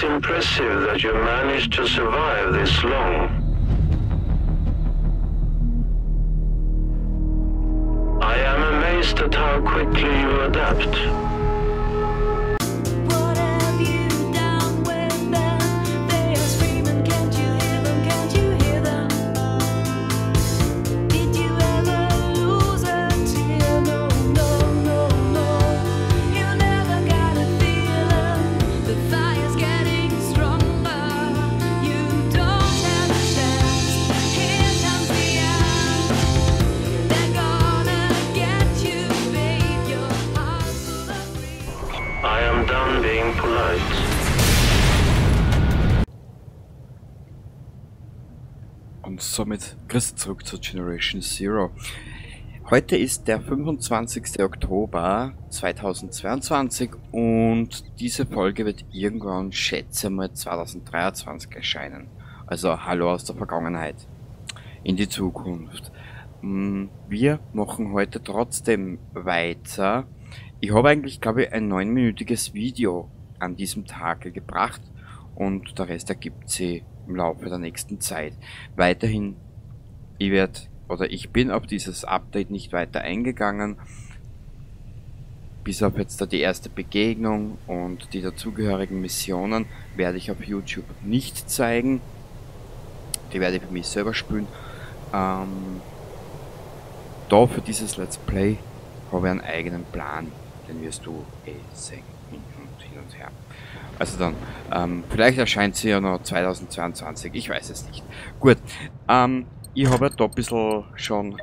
It's impressive that you managed to survive this long. I am amazed at how quickly you adapt. What have you done with them? They are screaming, can't you hear them? Can't you hear them? Did you ever lose a tear? No, no, no, no. You never got a feeling. The fire's getting stronger. You don't have a chance. Here comes the end. They're gonna get you, babe. Your heart's full of grief. I am done being polite. Und somit grüß zurück zu Generation Zero. Heute ist der 25. Oktober 2022 und diese Folge wird irgendwann, schätze mal, 2023 erscheinen. Also hallo aus der Vergangenheit in die Zukunft. Wir machen heute trotzdem weiter. Ich habe eigentlich, glaube ich, ein 9-minütiges Video an diesem Tage gebracht und der Rest ergibt sich im Laufe der nächsten Zeit. Weiterhin, ich bin auf dieses Update nicht weiter eingegangen, bis auf jetzt da die erste Begegnung und die dazugehörigen Missionen werde ich auf YouTube nicht zeigen. Die werde ich für mich selber spielen. Da für dieses Let's Play habe ich einen eigenen Plan, den wirst du eh sehen, hin und her. Also dann, vielleicht erscheint sie ja noch 2022, ich weiß es nicht. Gut, ich habe ja da ein bisschen schon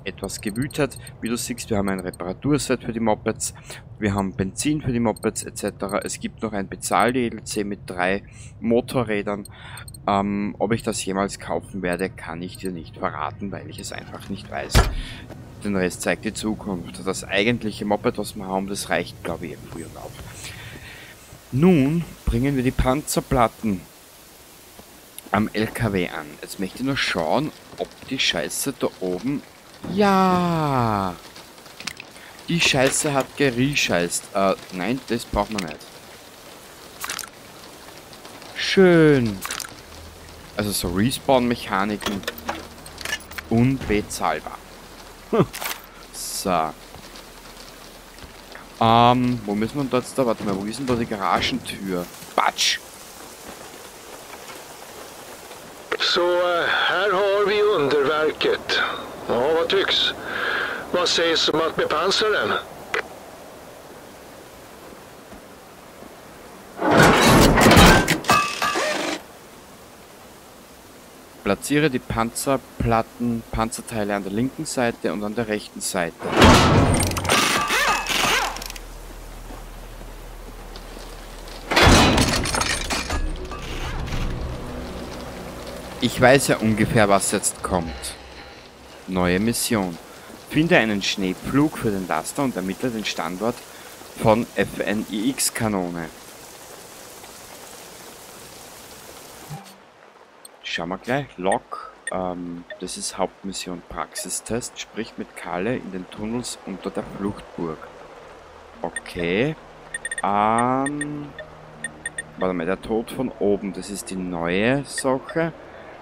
etwas gewütet. Wie du siehst, wir haben ein Reparaturset für die Mopeds, wir haben Benzin für die Mopeds etc. Es gibt noch ein Bezahl-D L C mit 3 Motorrädern. Ob ich das jemals kaufen werde, kann ich dir nicht verraten, weil ich es einfach nicht weiß. Den Rest zeigt die Zukunft. Das eigentliche Moped, was wir haben, das reicht, glaube ich, früh und auf. Nun bringen wir die Panzerplatten am LKW an. Jetzt möchte ich nur schauen, ob die Scheiße da oben... Ja! Die Scheiße hat geriescheißt. Nein, das braucht man nicht. Schön! Also so Respawn-Mechaniken. Unbezahlbar. So. Wo müssen wir denn da jetzt da? Warte mal, wo ist denn da die Garagentür? Batsch! Så här har vi underverket. Ja, vad tycks? Vad sägs om att bepansra den? Platziere die Panzerplatten, Panzerteile an der linken Seite und an der rechten Seite. Ich weiß ja ungefähr, was jetzt kommt. Neue Mission. Finde einen Schneepflug für den Laster und ermittle den Standort von FNIX-Kanone. Schauen wir gleich. Lok. Das ist Hauptmission Praxistest. Sprich mit Kalle in den Tunnels unter der Fluchtburg. Okay. Warte mal, der Tod von oben. Das ist die neue Sache.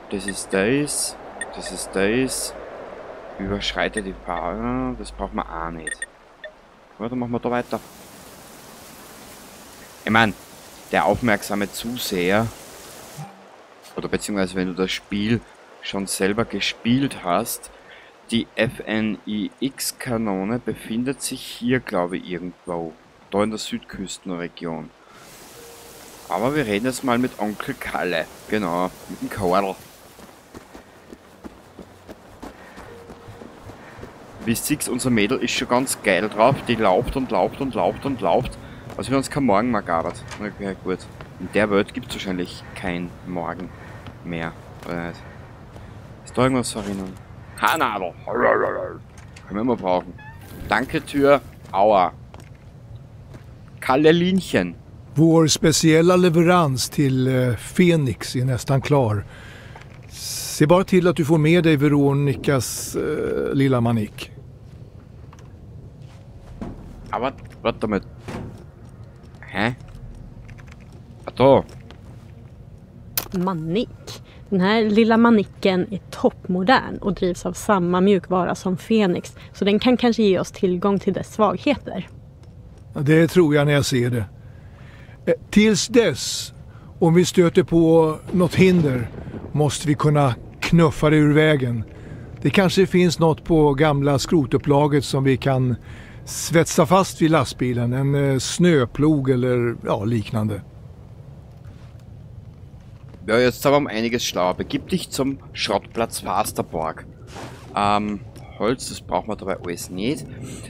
Das ist das. Das ist das. Überschreite die Fahrer. Das braucht man auch nicht. Ja, dann machen wir da weiter. Ich mein, der aufmerksame Zuseher, oder beziehungsweise wenn du das Spiel schon selber gespielt hast, die FNIX-Kanone befindet sich hier, glaube ich, irgendwo. Da in der Südküstenregion. Aber wir reden jetzt mal mit Onkel Kalle. Genau, mit dem Karl. Wie du siehst, unser Mädel ist schon ganz geil drauf. Die lauft und lauft und lauft und lauft. Also wir uns kein Morgen mehr gab. Okay, gut. In der Welt gibt's wahrscheinlich kein Morgen mehr. Oder nicht? Ist da irgendwas zu erinnern? Haarnadel! Können wir immer brauchen. Danke, Tür. Aua. Kalle Linchen. Vår speciella leverans till Phoenix är nästan klar. Se bara till att du får med dig Veronikas lilla manik. Aber, warte mal. Hä? Ah, da. Manik. Den här lilla manicken är toppmodern och drivs av samma mjukvara som Fenix, så den kan kanske ge oss tillgång till dess svagheter. Det tror jag när jag ser det. Tills dess, om vi stöter på något hinder, måste vi kunna knuffa det ur vägen. Det kanske finns något på gamla skrotupplaget som vi kan svetsa fast vid lastbilen. En snöplog eller ja, liknande. Ja, jetzt haben wir um einiges schlauer. Begib dich zum Schrottplatz Fasterborg. Holz, das brauchen wir dabei alles nicht.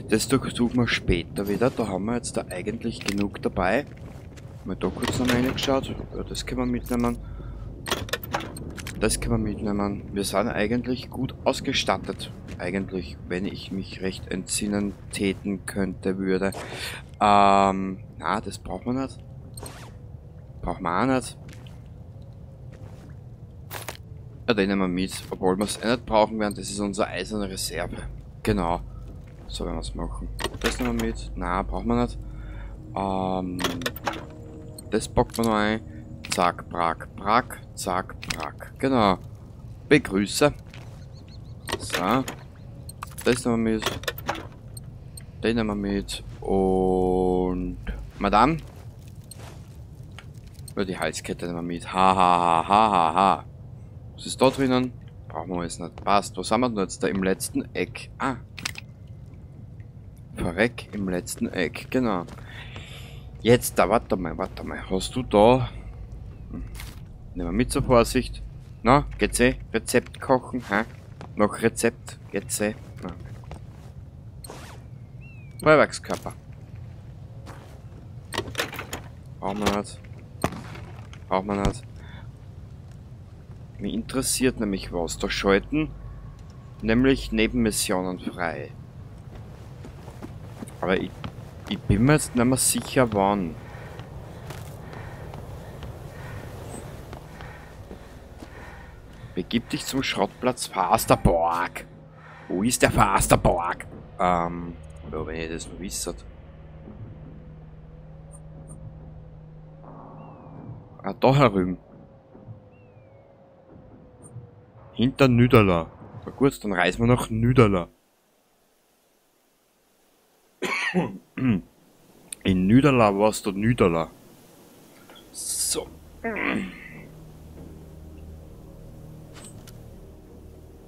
Das durchsuchen wir später wieder. Da haben wir jetzt da eigentlich genug dabei. Mal da kurz noch reingeschaut. Ja, das können wir mitnehmen. Das können wir mitnehmen. Wir sind eigentlich gut ausgestattet. Eigentlich, wenn ich mich recht entsinnen täten könnte, würde. Na, das braucht man nicht. Braucht man auch nicht. Ja, den nehmen wir mit, obwohl wir es eh nicht brauchen werden. Das ist unsere eiserne Reserve. Genau. So werden wir es machen. Das nehmen wir mit. Na, brauchen wir nicht. Das packt man noch ein. Zack, brack, brack, zack, brack. Genau. Begrüße. So. Das nehmen wir mit. Den nehmen wir mit. Und... Madame. Ja, die Halskette nehmen wir mit. Ha, ha, ha, ha, ha, ha. Was ist da drinnen? Brauchen wir jetzt nicht. Passt. Was haben wir denn jetzt da im letzten Eck? Ah. Verreck im letzten Eck. Genau. Jetzt, da, warte mal, warte mal. Hast du da... Nehmen wir mit zur Vorsicht. Na, geht's eh? Rezept kochen, hä? Noch Rezept, geht's eh? Na. Feuerwerkskörper. Brauchen wir nicht. Brauchen wir nicht. Mich interessiert nämlich was. Da schalten nämlich Nebenmissionen frei. Aber ich bin mir jetzt nicht mehr sicher, wann. Begib dich zum Schrottplatz Fasterborg. Wo ist der Fasterborg? Ja, wenn ihr das nur wisst. Ah, da herüben. Hinter Nydala. Na gut, dann reisen wir nach Nydala. In Nydala warst du Nydala. So.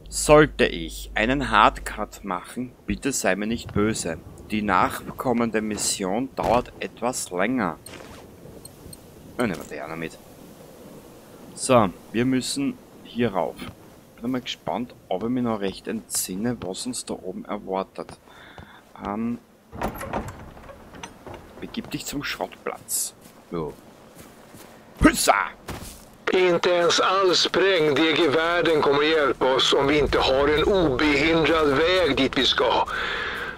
Sollte ich einen Hardcut machen, bitte sei mir nicht böse. Die nachkommende Mission dauert etwas länger. Dann nehmen wir die auch noch mit. So, wir müssen hier rauf. Bin mal gespannt, ob ich mich noch recht entsinne, was uns da oben erwartet. Begib dich zum Schrottplatz. Jo. Hussa! Inte ens all sprängdeg i världen kommer hjälpa oss om vi inte har en obehindrad väg dit vi ska.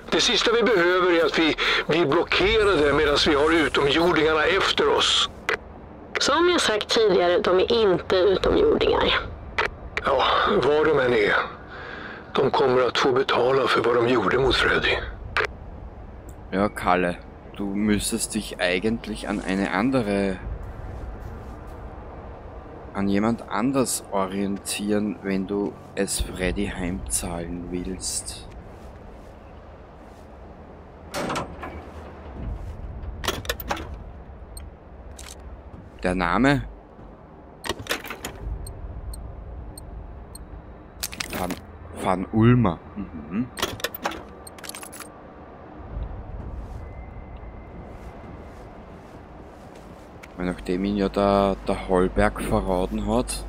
Det sista vi behöver är att vi blir blockerade medan vi har utomjordingarna efter oss. Som jag sagt tidigare, de är inte utomjordingar. Ja, var de än är. De kommer att få betala för vad de gjorde mot Freddy. Ja, Kalle, du müsstest dich eigentlich an eine andere... an jemand anders orientieren, wenn du es Freddy heimzahlen willst. Der Name? Van Ulmer. Mhm. Nachdem ihn ja der Holberg verraten hat.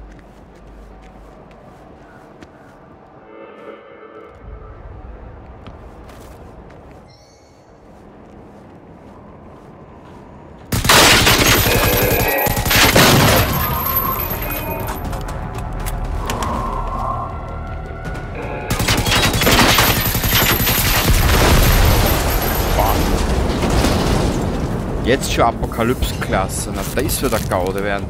Jetzt schon Apokalypse-Klasse, na das wird eine Gaude werden.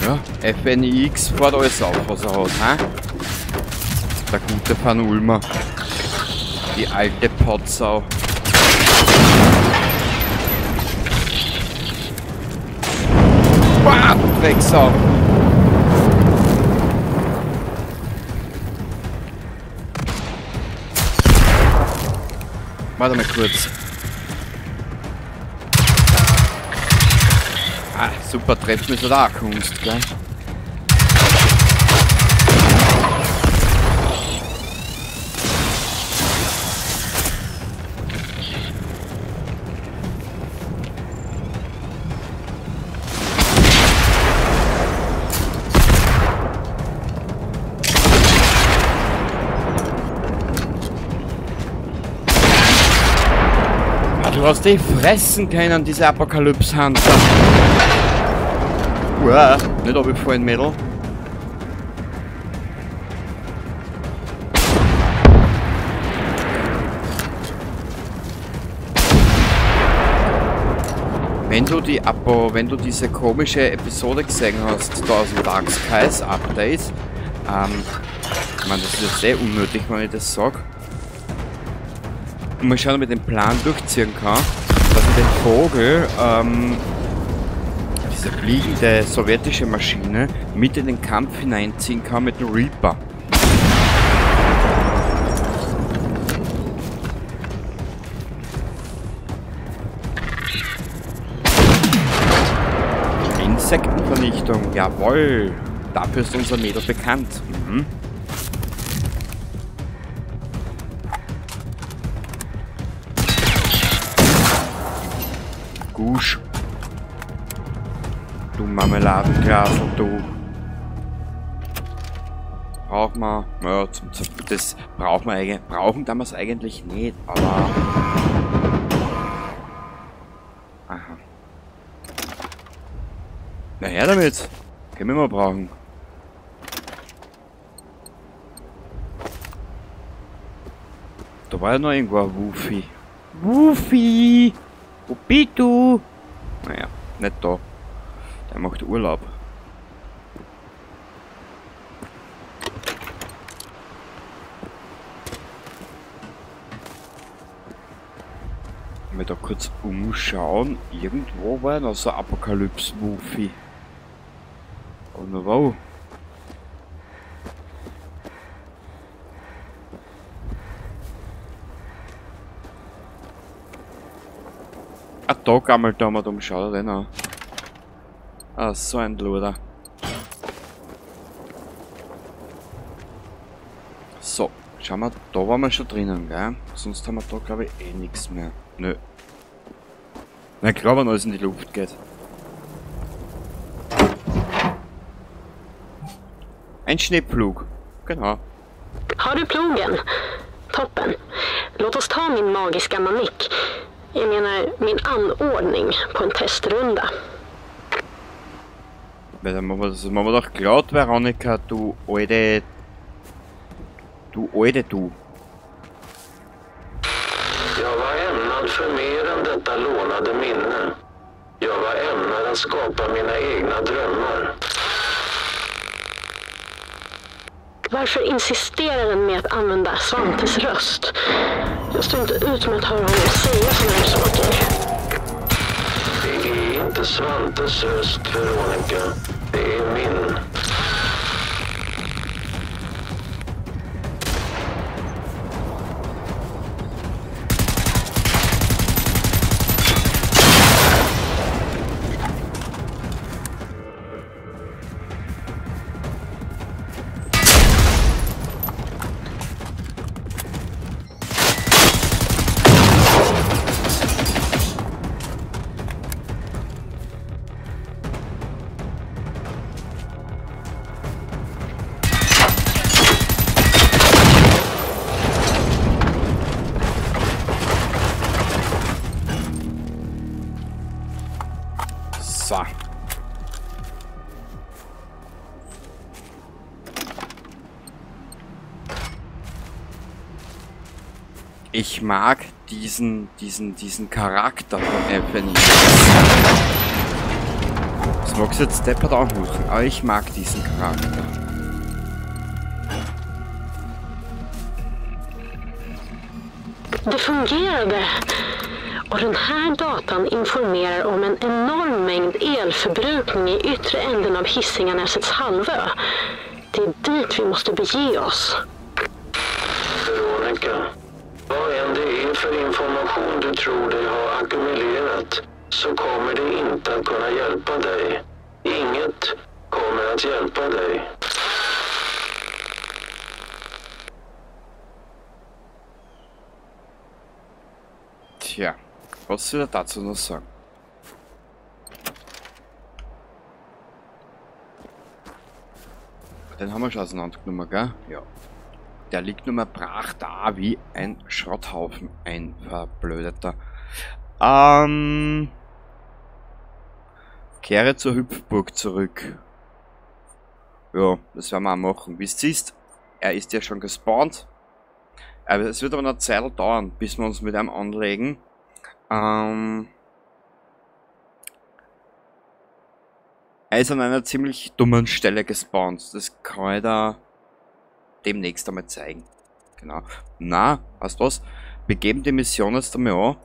Ja, FNIX fährt alles auf, was er hat, hä? Der gute Van Ulmer. Die alte Potsau. Bah, Drecksau. Warte mal kurz. Ah, super, treffen ist da Kunst, gell? Du hast die fressen können, diese Apokalypse-Hunter. Uah, nicht abgefallen, Mädel. Wenn du diese komische Episode gesehen hast, da aus dem Dark Skies Update, ich meine, das ist jetzt sehr unnötig, wenn ich das sag. Und mal schauen, ob ich den Plan durchziehen kann, dass ich den Vogel, diese fliegende sowjetische Maschine, mit in den Kampf hineinziehen kann mit dem Reaper. Insektenvernichtung, jawohl! Dafür ist unser Mädel bekannt. Mhm. Gusch. Du Marmeladenglasel, du. Brauchen wir. Ja, das brauchen wir eigentlich. Brauchen damals eigentlich nicht, aber. Aha. Na her damit. Können wir mal brauchen. Da war ja noch irgendwo ein Wufi. Wufi! Wo bist du? Naja, nicht da. Der macht Urlaub. Wenn wir da kurz umschauen, irgendwo war noch so ein Apokalypse-Wufi. Und wo? Ah, da gammelt da mal dumm, schau da den an. Ah, so ein Luder. So, schauen wir, da waren wir schon drinnen, gell? Sonst haben wir da, glaube ich, eh nichts mehr. Nö. Na klar, wenn alles in die Luft geht. Ein Schneepflug. Genau. Har du plogen? Toppen. Låt oss ta min magiska manick. Jag menar, min anordning på en testrunda. Weil dann machen wir das machen wir doch glatt, Veronika, du alte... Du alte du. Jag var ämnad för mer än detta lånade minne. Jag var ämnad att skapa mina egna drömmar. Varför insisterar den med att använda Svantes röst? Jag står inte ut med att höra honom säga såna här saker. Det är inte Svantes röst, Veronica. Det är min. So. Ich mag diesen Charakter von FNX. Das mag jetzt deppert auch machen, aber ich mag diesen Charakter. Det fungerade! Och den här datan informerar om en enorm mängd elförbrukning i yttre änden av Hisinganäsets halvö. Det är dit vi måste bege oss. Veronica, vad än det är för information du tror dig ha ackumulerat så kommer det inte att kunna hjälpa dig. Inget kommer att hjälpa dig. Tja, was soll ich dazu noch sagen? Den haben wir schon auseinandergenommen, gell? Ja. Der liegt nur mal brach da wie ein Schrotthaufen, ein verblödeter. Kehre zur Hüpfburg zurück. Ja, das werden wir auch machen. Wie es siehst, er ist ja schon gespawnt. Aber es wird aber noch Zeit dauern, bis wir uns mit einem anlegen. Er ist an einer ziemlich dummen Stelle gespawnt. Das kann ich da demnächst einmal zeigen. Genau. Na, weißt du was? Wir geben die Mission jetzt einmal an.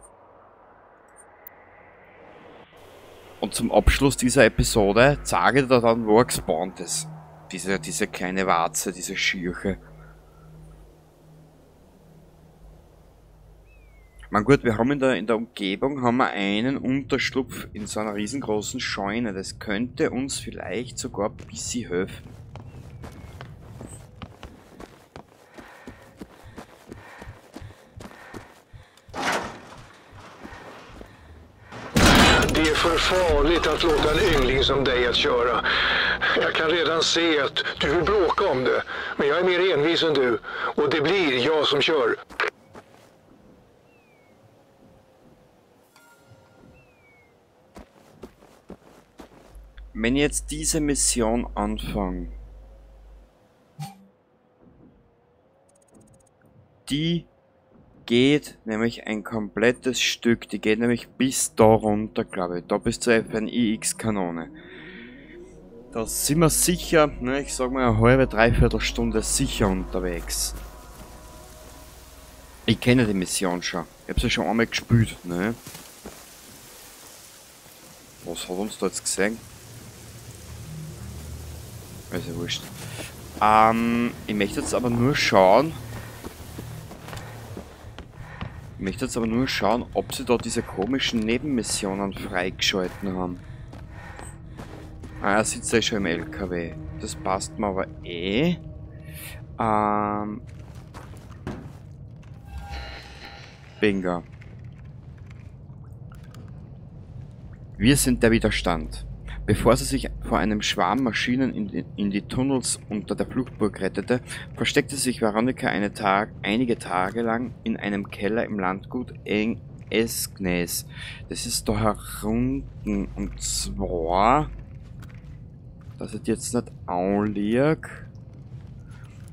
Und zum Abschluss dieser Episode zeige ich dir dann, wo er gespawnt ist. Diese kleine Warze, diese Schierche. Man gut, wir haben in der Umgebung haben wir einen Unterschlupf in so einer riesengroßen Scheune. Das könnte uns vielleicht sogar ein bisschen helfen. Det är för farligt att låta en yngling som dig att köra. Jag kan redan se att du vill bråka om det. Men jag är mer envis än du. Och det blir jag som kör. Wenn ich jetzt diese Mission anfange, die geht nämlich ein komplettes Stück, die geht nämlich bis da runter, glaube ich, da bis zur FNIX-Kanone. Da sind wir sicher, ne, ich sag mal eine halbe, dreiviertel Stunde sicher unterwegs. Ich kenne die Mission schon, ich hab sie schon einmal gespielt, ne. Was hat uns da jetzt gesehen? Also wurscht. Ich möchte jetzt aber nur schauen. Ich möchte jetzt aber nur schauen, ob sie da diese komischen Nebenmissionen freigeschalten haben. Ah, er sitzt ja schon im LKW. Das passt mir aber eh. Bingo. Wir sind der Widerstand. Bevor sie sich vor einem Schwarm Maschinen in die Tunnels unter der Fluchtburg rettete, versteckte sich Veronica einige Tage lang in einem Keller im Landgut Esknäs. Das ist da herunten. Und zwar, dass ich jetzt nicht anlieg.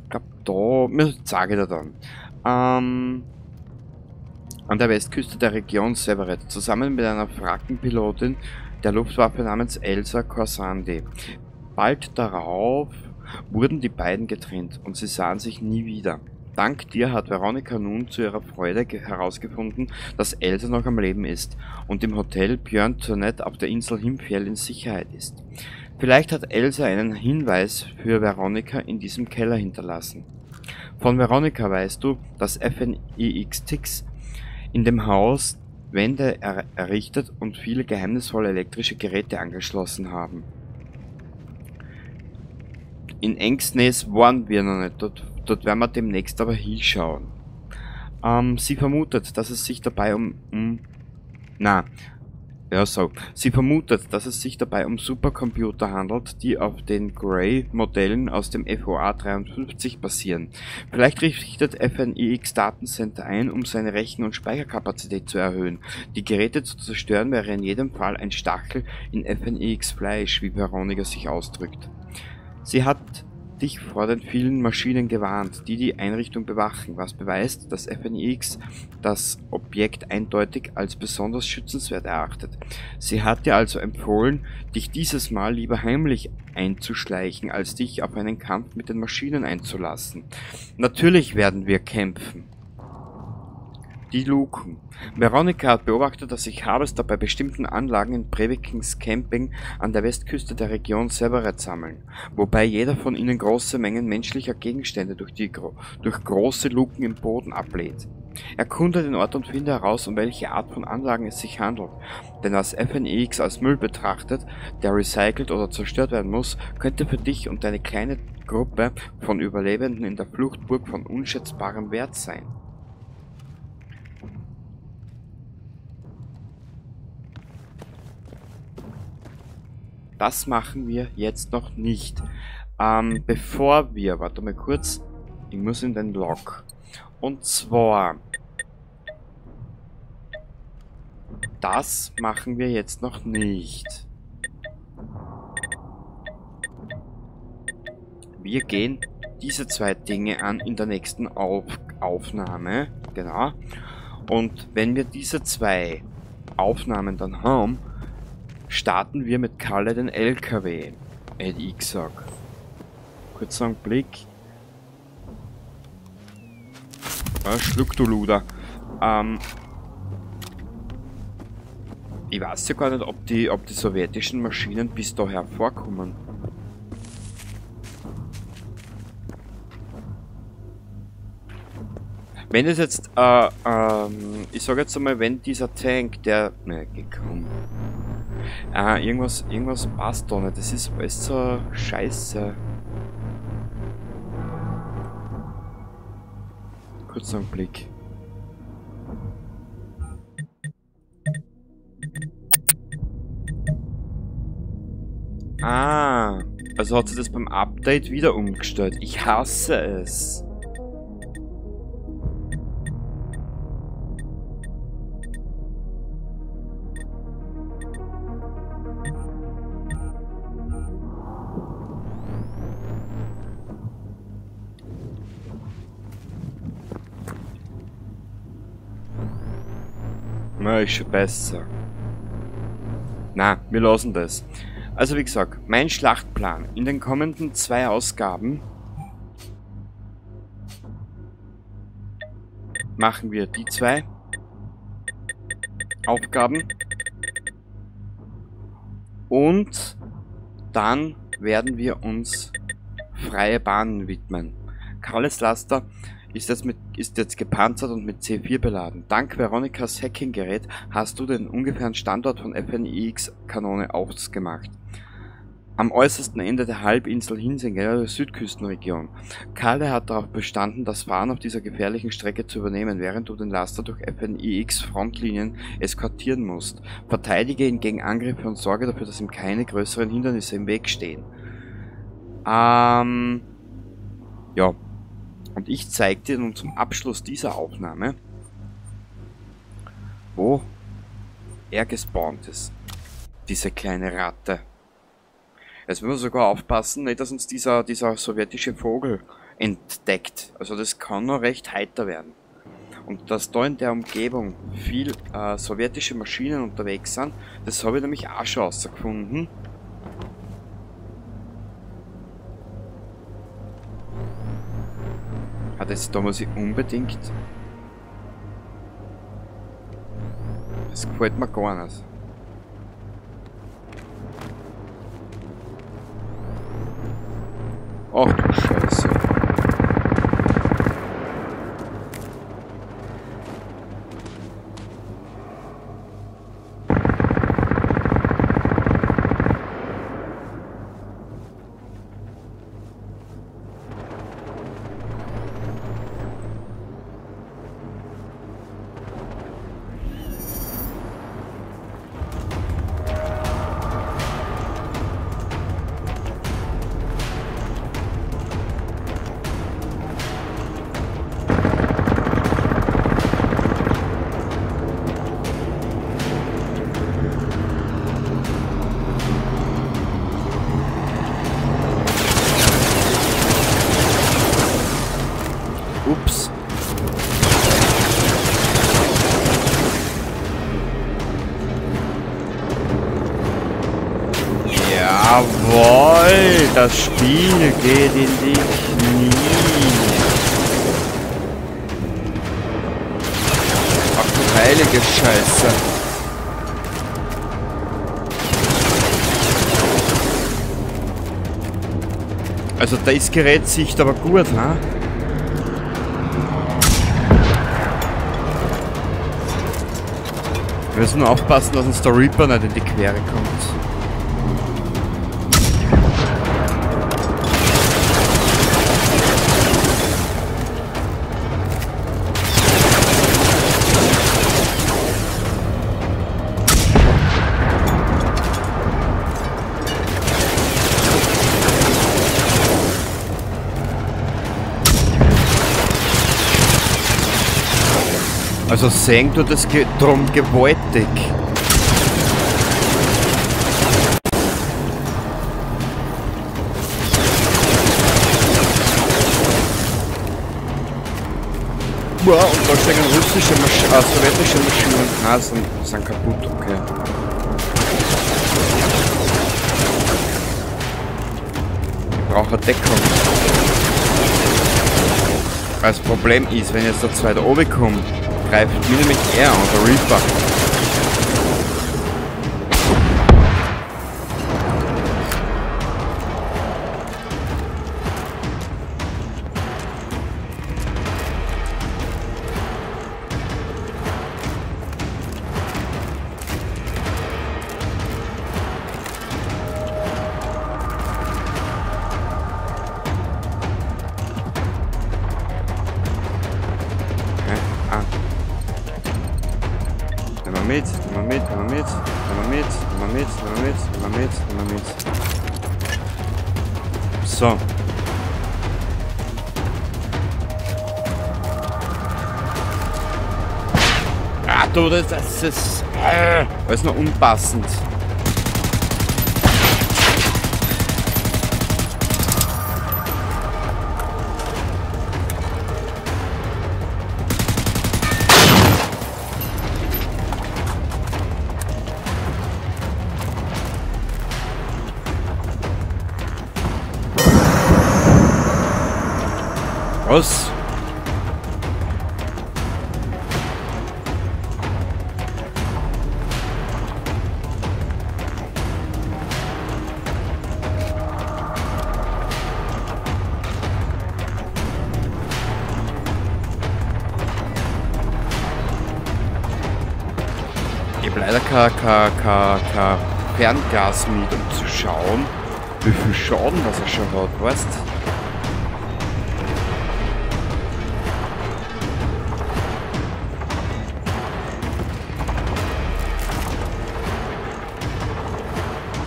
Ich glaub, da, mir zeige ich dir dann. An der Westküste der Region Severet, zusammen mit einer Wrackenpilotin der Luftwaffe namens Elsa Corsandi. Bald darauf wurden die beiden getrennt und sie sahen sich nie wieder. Dank dir hat Veronica nun zu ihrer Freude herausgefunden, dass Elsa noch am Leben ist und im Hotel Björn Tournett auf der Insel Himfjäll in Sicherheit ist. Vielleicht hat Elsa einen Hinweis für Veronica in diesem Keller hinterlassen. Von Veronica weißt du, dass FNIX Tix in dem Haus Wände errichtet und viele geheimnisvolle elektrische Geräte angeschlossen haben. In Engsnäs waren wir noch nicht, dort werden wir demnächst aber hinschauen. Sie vermutet, dass es sich dabei Sie vermutet, dass es sich dabei um Supercomputer handelt, die auf den Grey-Modellen aus dem FOA 53 basieren. Vielleicht richtet FNIX Datencenter ein, um seine Rechen- und Speicherkapazität zu erhöhen. Die Geräte zu zerstören wäre in jedem Fall ein Stachel in FNIX Fleisch, wie Veronica sich ausdrückt. Sie hat dich vor den vielen Maschinen gewarnt, die die Einrichtung bewachen, was beweist, dass FNIX das Objekt eindeutig als besonders schützenswert erachtet. Sie hat dir also empfohlen, dich dieses Mal lieber heimlich einzuschleichen, als dich auf einen Kampf mit den Maschinen einzulassen. Natürlich werden wir kämpfen. Die Luken. Veronika hat beobachtet, dass sich Harvester bei bestimmten Anlagen in Brevikens Camping an der Westküste der Region Severed sammeln, wobei jeder von ihnen große Mengen menschlicher Gegenstände durch große Luken im Boden ablehnt. Erkunde den Ort und finde heraus, um welche Art von Anlagen es sich handelt. Denn was FNIX als Müll betrachtet, der recycelt oder zerstört werden muss, könnte für dich und deine kleine Gruppe von Überlebenden in der Fluchtburg von unschätzbarem Wert sein. Das machen wir jetzt noch nicht. Bevor wir... Warte mal kurz. Ich muss in den Log. Und zwar... Das machen wir jetzt noch nicht. Wir gehen diese zwei Dinge an in der nächsten Aufnahme. Genau. Und wenn wir diese zwei Aufnahmen dann haben, starten wir mit Kalle den LKW. Hätte ich gesagt. Kurzer Blick. Ah, schluck du Luder. Ich weiß ja gar nicht, ob die sowjetischen Maschinen bis daher vorkommen. Wenn es jetzt, ich sag jetzt einmal, wenn dieser Tank, der... Ne, gekommen. Ah, irgendwas passt da nicht. Das ist alles so scheiße. Kurzer Blick. Ah, also hat sie das beim Update wieder umgestellt. Ich hasse es. Na, ist schon besser. Na, wir lassen das. Also wie gesagt, mein Schlachtplan in den kommenden 2 Ausgaben machen wir die 2 Aufgaben und dann werden wir uns freie Bahnen widmen. Kalles Laster ist jetzt gepanzert und mit C4 beladen. Dank Veronikas Hacking-Gerät hast du den ungefähren Standort von FNIX-Kanone ausgemacht. Am äußersten Ende der Halbinsel Hinsinger, der Südküstenregion. Kalle hat darauf bestanden, das Fahren auf dieser gefährlichen Strecke zu übernehmen, während du den Laster durch FNIX-Frontlinien eskortieren musst. Verteidige ihn gegen Angriffe und sorge dafür, dass ihm keine größeren Hindernisse im Weg stehen. Ja. Und ich zeige dir nun zum Abschluss dieser Aufnahme, wo er gespawnt ist. Diese kleine Ratte. Jetzt müssen wir sogar aufpassen, nicht, dass uns dieser sowjetische Vogel entdeckt. Also das kann noch recht heiter werden. Und dass da in der Umgebung viel sowjetische Maschinen unterwegs sind, das habe ich nämlich auch schon rausgefunden. Ah, das, da muss ich unbedingt... Das gefällt mir gar nicht. Ach du Scheiße. Ups. Jawohl, das Spiel geht in die Knie. heilige Scheiße. Also das Gerät sieht aber gut, ne? Wir müssen nur aufpassen, dass uns der Reaper nicht in die Quere kommt. Also sehen tut das drum gewaltig. Wow, und da stecken russische sowjetische Maschinen. Ah, sind kaputt, okay. Ich brauche eine Deckung. Das Problem ist, wenn jetzt der zweite oben kommt, greift mir nämlich er an, der Reaper. Mit, nimm mit, nimm mit, nimm mit, nimm mit, nimm mit, nimm mit, nimm mit. So. Ah, du, das ist alles noch unpassend. Was? Ich habe leider kein Fernglas mit, um zu schauen, wie viel Schaden das er schon hat, weißt?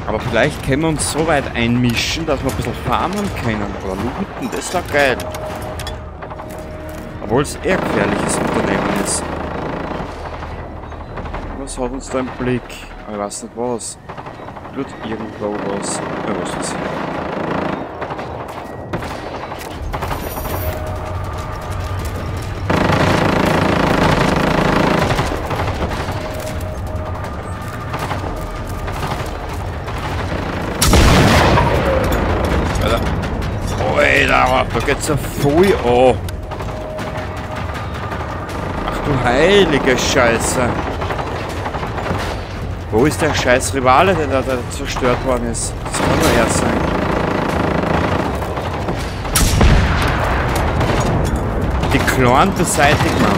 Aber vielleicht können wir uns so weit einmischen, dass wir ein bisschen farmen können oder looten, das ist doch geil. Obwohl es eher gefährliches Unternehmen ist. Was hat uns da im Blick? Aber ich weiß nicht was. Tut irgendwo was. Ja, was ist das? Alter, da geht's ja voll an. Ach du heilige Scheiße. Wo ist der scheiß Rivale, der da zerstört worden ist? Das kann nur er sein. Die Kleinen beseitigt man.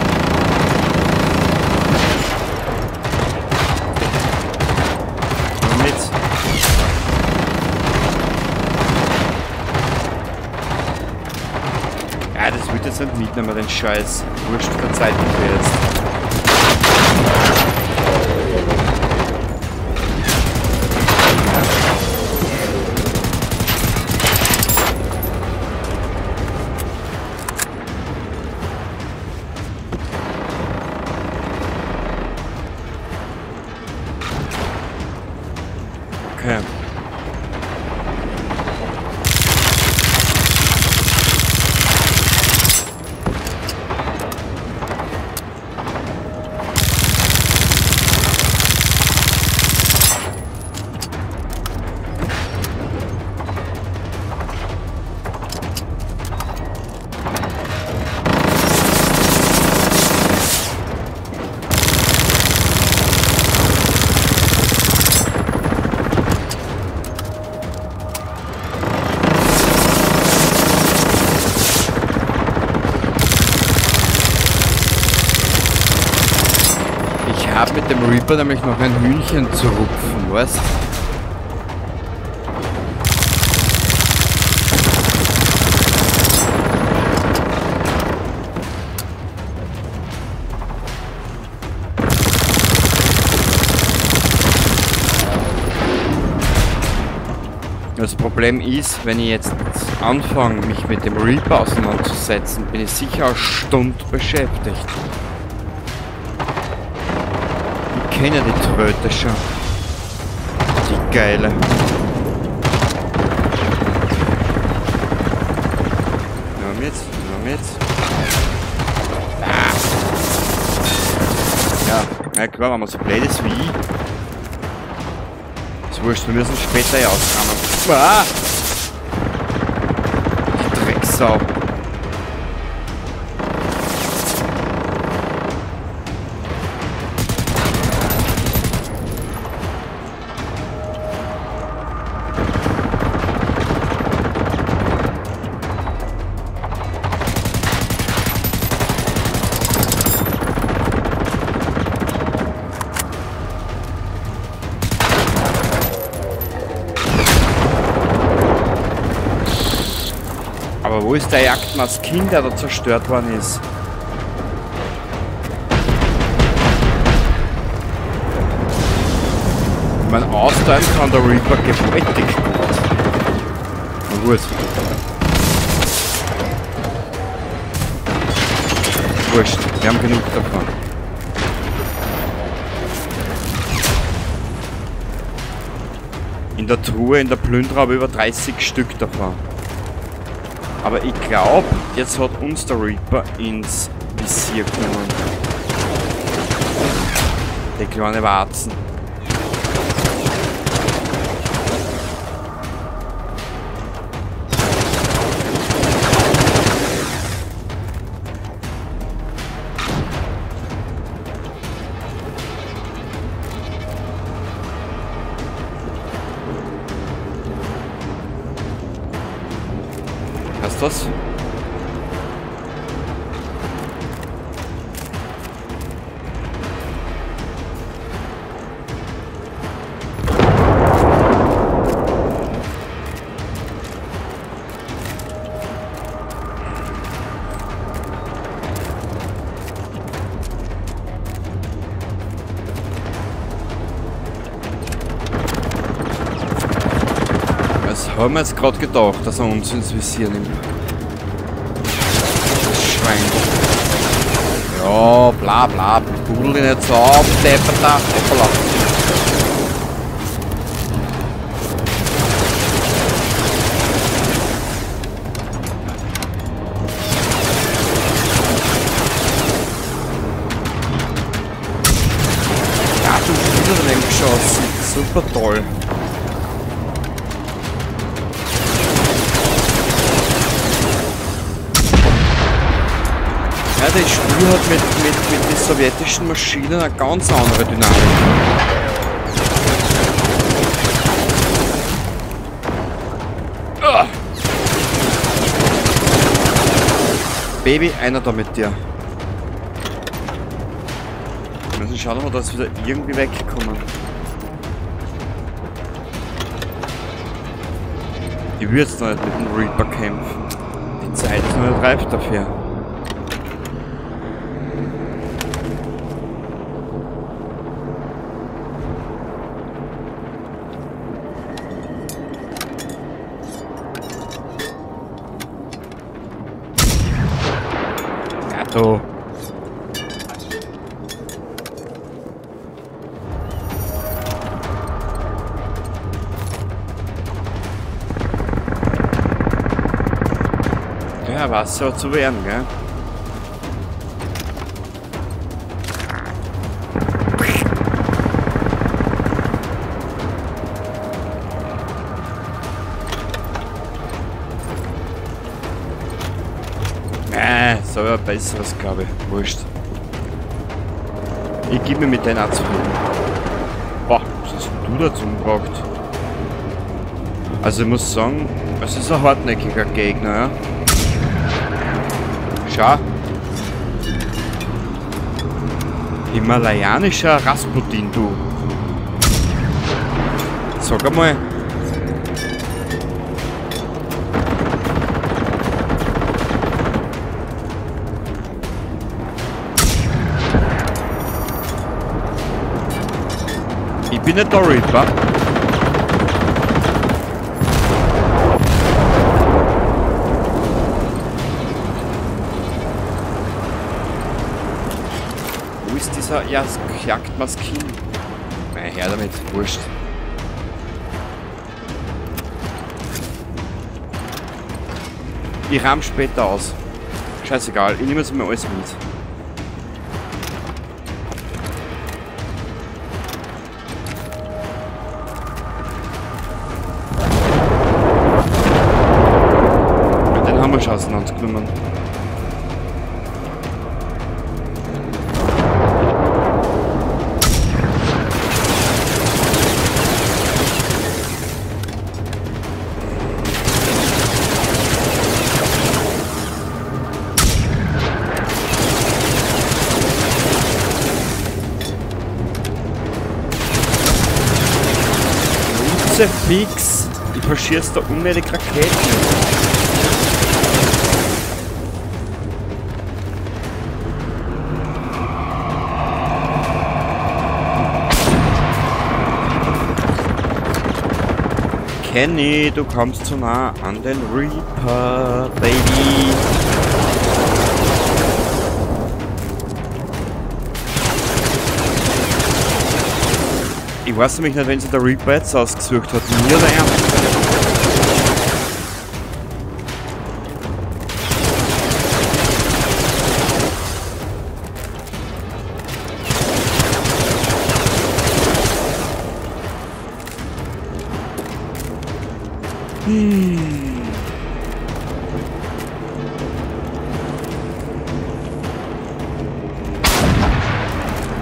Mit. Ja, das wird jetzt nicht mitnehmen, den Scheiß. Wurscht, keine Zeit dafür jetzt. Okay. dem Reaper nämlich noch ein Hühnchen zu rupfen, weißt? Das Problem ist, wenn ich jetzt anfange, mich mit dem Reaper auseinanderzusetzen, bin ich sicher eine Stunde beschäftigt. Ich kenne die Tröte schon. Die geile. Nimm jetzt, nimm jetzt. Ah. Ja, na klar, wenn man so blöd ist wie ich. Ist wurscht, wir müssen später ja auskramen. Ah! Die Drecksau. Aber wo ist der Jagdmaskin, der da zerstört worden ist? Ich meine, austeilen kann der Reaper gewaltig gut. Na gut. Wurscht, wir haben genug davon. In der Truhe, in der Plünderer habe ich über 30 Stück davon. Aber ich glaube, jetzt hat uns der Reaper ins Visier genommen. Die kleine Warzen. Hast du das? Das haben wir jetzt gerade gedacht, dass er uns ins Visier nimmt. Das Schwein. Ja, bla bla, pudel dich nicht so auf, Depperter, hoppala. Ja, du bist wieder daneben geschossen. Super toll. Ja, das Spiel hat mit den sowjetischen Maschinen eine ganz andere Dynamik. Ah! Baby, einer da mit dir. Wir müssen schauen, ob wir das wieder irgendwie wegkommen. Ich will jetzt noch nicht mit dem Reaper kämpfen. Die Zeit ist noch nicht reif dafür. So. Ja, Wasser zu werden, gell? So, ja, besseres, glaube ich. Wurscht. Ich gebe mir mit deinen auch zufrieden. Boah, was hast denn du dazu gebracht? Also ich muss sagen, es ist ein hartnäckiger Gegner, ja. Schau. Himalayanischer Rasputin, du. Sag einmal. Ich bin nicht der Reaper. Wo ist dieser Jagdmaskin? Mein Herr damit, wurscht. Ich rahm später aus. Scheißegal, ich nehme jetzt mal alles mit. Den haben wir schon auseinandergenommen. Fix! Ich verschieß da unnötig Raketen. Kenny, du kommst zu nah an den Reaper, Baby. Ich weiß nämlich nicht, wenn sich der Reaper jetzt ausgesucht hat. Mir oder er?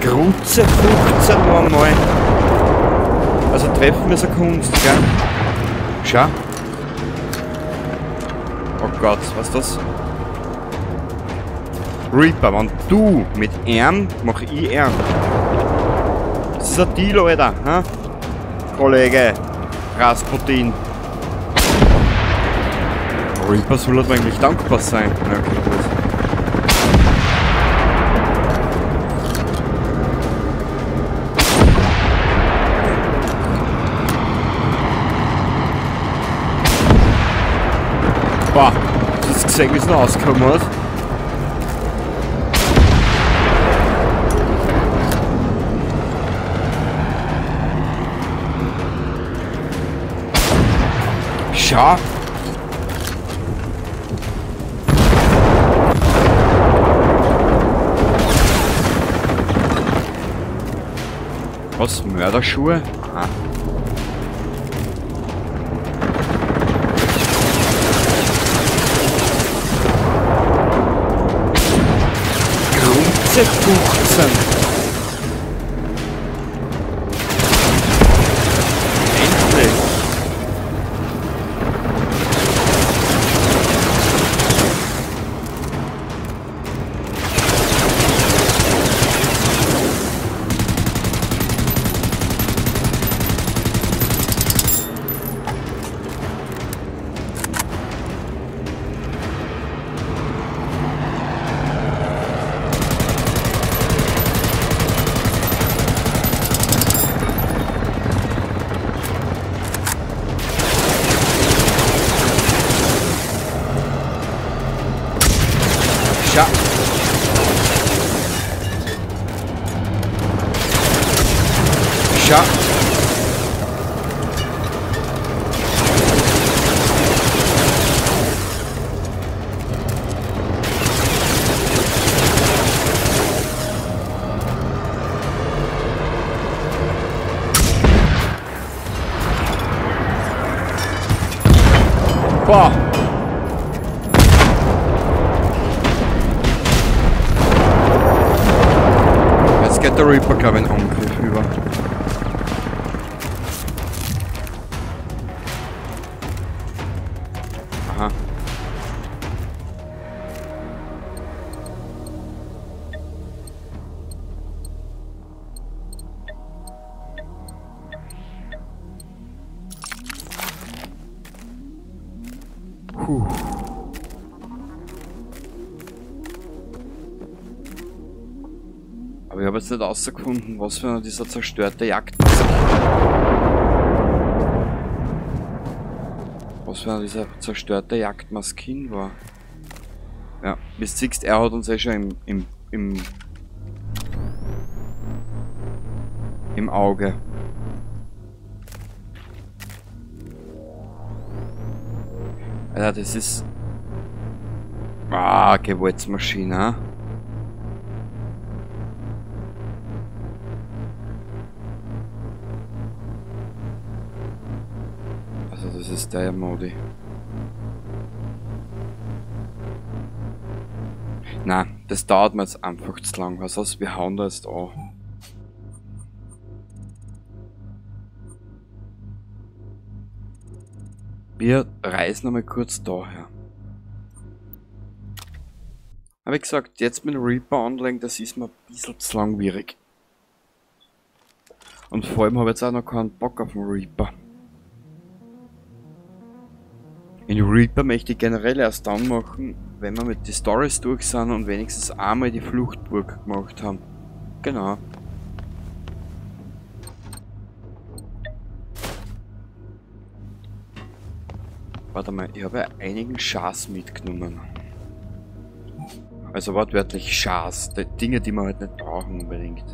Grutze 15 noch einmal. Also treffen ist eine Kunst, gell? Schau. Oh Gott, was ist das? Reaper, wenn du mit M, mach ich M. Das ist ein Deal, Alter, hä? Kollege Rasputin. Reaper soll halt eigentlich dankbar sein. Na, okay, gut. Boah, hast du gesehen, wie es noch ausgekommen hat? Schau! Was? Mörderschuhe? Aha. Grunze 15. Endlich. Schau. Schau. Boah. Jetzt geht der Reaper, glaube ich, in Angriff über. Aha. Puh. Aber ich habe jetzt nicht herausgefunden, was für einer dieser zerstörte Jagdmaschine. Was für einer dieser zerstörte Jagdmaskin war. Ja, wie du siehst, er hat uns eh schon im Auge. Alter, das ist... Ah, Gewaltsmaschine. Also das ist der Modi. Na, das dauert mir jetzt einfach zu lang. Was heißt, wir hauen da jetzt an. Wir reisen nochmal kurz daher. Aber wie gesagt, jetzt mit Reaper anlegen, das ist mir ein bisschen zu langwierig. Und vor allem habe ich jetzt auch noch keinen Bock auf den Reaper. In Reaper möchte ich generell erst dann machen, wenn wir mit den Stories durch sind und wenigstens einmal die Fluchtburg gemacht haben. Genau. Warte mal, ich habe ja einigen Schaß mitgenommen. Also wortwörtlich Schaß. Die Dinge, die wir halt nicht brauchen unbedingt.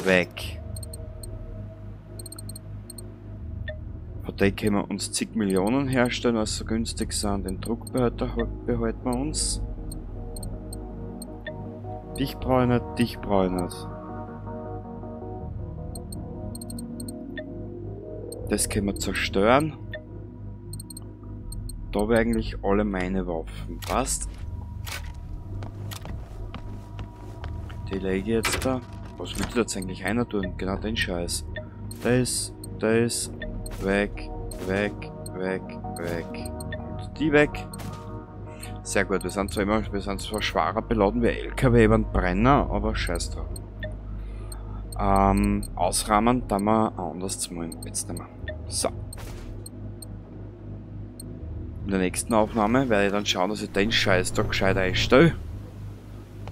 Weg. Von denen können wir uns zig Millionen herstellen, was so günstig sind. Den Druckbehälter behalten wir uns. Dich brauche ich nicht, dich brauche ich nicht. Das können wir zerstören. Da habe ich eigentlich alle meine Waffen. Passt. Die lege ich jetzt da. Was will ich da jetzt eigentlich einer tun? Genau den Scheiß. Das, das, weg, weg, weg, weg. Und die weg. Sehr gut, wir sind zwar immer, wir sind zwar schwerer beladen wie LKW über den Brenner, aber scheiß drauf. Ausrahmen, da wir anders zu machen. Jetzt nicht mehr. So. In der nächsten Aufnahme werde ich dann schauen, dass ich den Scheiß da gescheit einstelle.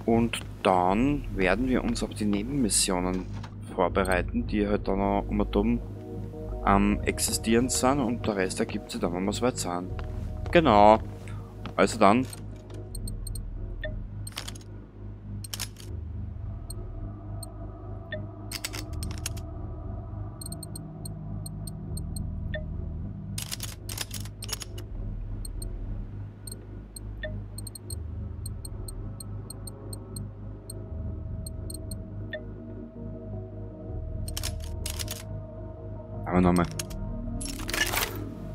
Und dann werden wir uns auf die Nebenmissionen vorbereiten, die halt dann auch um und um am existieren sind, und der Rest ergibt sich dann, wenn wir soweit sind. Genau. Also dann. Aber nochmal.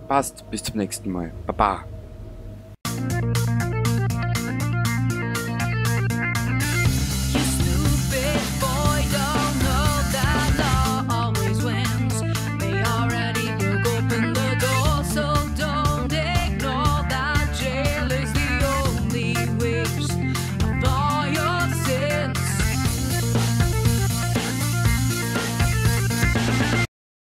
Passt, bis zum nächsten Mal. Baba.